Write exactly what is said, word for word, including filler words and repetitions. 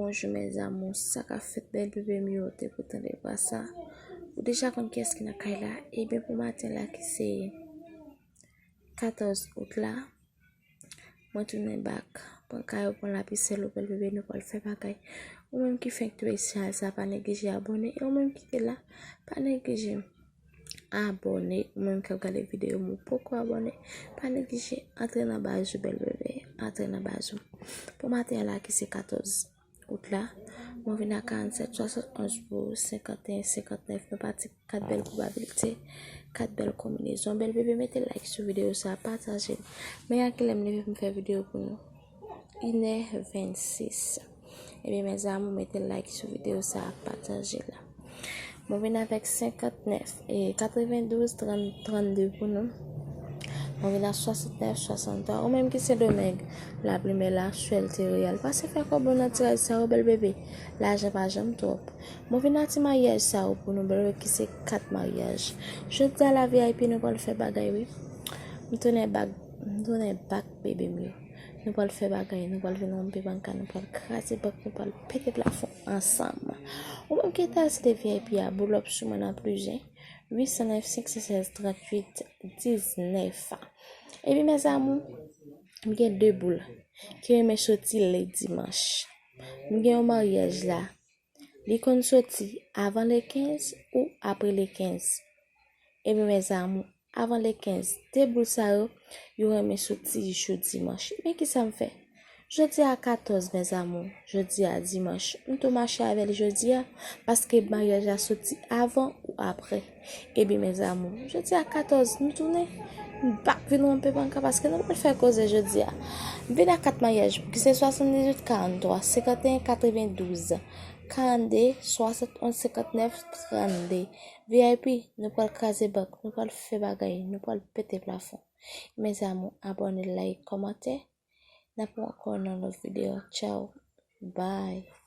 Bonjou mes amours, sa k ap fèt bèl bebe m yo, te kontan de vwa sa. Ou deja konn kiyès ki nan kay la? Ebyen pou maten la ki se katòz out la, mwen tounen bak. Pran kaye w, pran lapisèl ou, bèl bebe, nou pral fè bagay. Ou menm ki fenk twouve chanèl sa, pa neglije abòne. E ou menm ki te la, pa neglije abòne. Ou menm k ap gade videyo m, ou poko abòne, pa neglije antre nan baz ou, bèl bebe, antre nan baz ou. Pou maten an la ki se katòz out la, mwen vin a karannsèt swasannonz pou senkanteyen senkantnèf, nou pati kat bèl pwobabilite, kat bèl konbinezon. Bèl bebe, mete like sou videyo sa, pataje l. Men a kilè m leve pou m fè videyo pou nou? Inè vennsis. Ebyen mes amours, mete like sou videyo sa, pataje l. Mwen vin avèk senkantnèf, e katrevendouz, trannde pou nou. Mwen vin a swasantnèf, swasanntwa. Ou menm ki Sendomeng, lapli mè la, swèl te reyèl. Pase fè kòb ou nan tiraj sa yo, bèl bebe. Lajan pa janm twòp. Mwen vin a ti maryaj sa yo pou nou, bèl bebe, ki se kat maryaj. Jodi a la V I P nou pral fè bagay, wi. M tounen bak, m tounen bak, bebe m yo. Nou pral fè bagay, nou pral vin wonpe banka, nou pral kraze bank, nou pral pete plafon ansanm. Ou menm ki enterese de V I P a, boulòp sou mwen nan plis yen, uit san nèf, senk san sèz, tranntuit, diznèf. Ebyen mes amours, m gen de boul ki renmen soti lè dimanch. M gen yon maryaj la, li konn soti avan le kenz ou apre le kenz. Ebyen mes amours, avan le kenz, de boul sa yo, yo renmen soti jou dimanch. Men kisa m fè? Jodi a katòz mes amours, jodi a dimanch, m tou mache avè l jodi a, paske maryaj la soti avan ou apre. Ebyen mes amours, jodi a katòz, nou tounen, m bak vin wonpe banka paske nou pral fè koze jodi a. M vin a kat maryaj pou ki se swasanndizuit, karanntwa, senkanteyen, katrevendouz, karannde, swasannonz, senkantnèf, trannde. V I P, nou pral kraze bank, nou pral fè bagay, nou pral pete plafon. Mes amours, abòne, like, kòmante. N ap wè ankò nan lòt videyo. Tchao. Bye.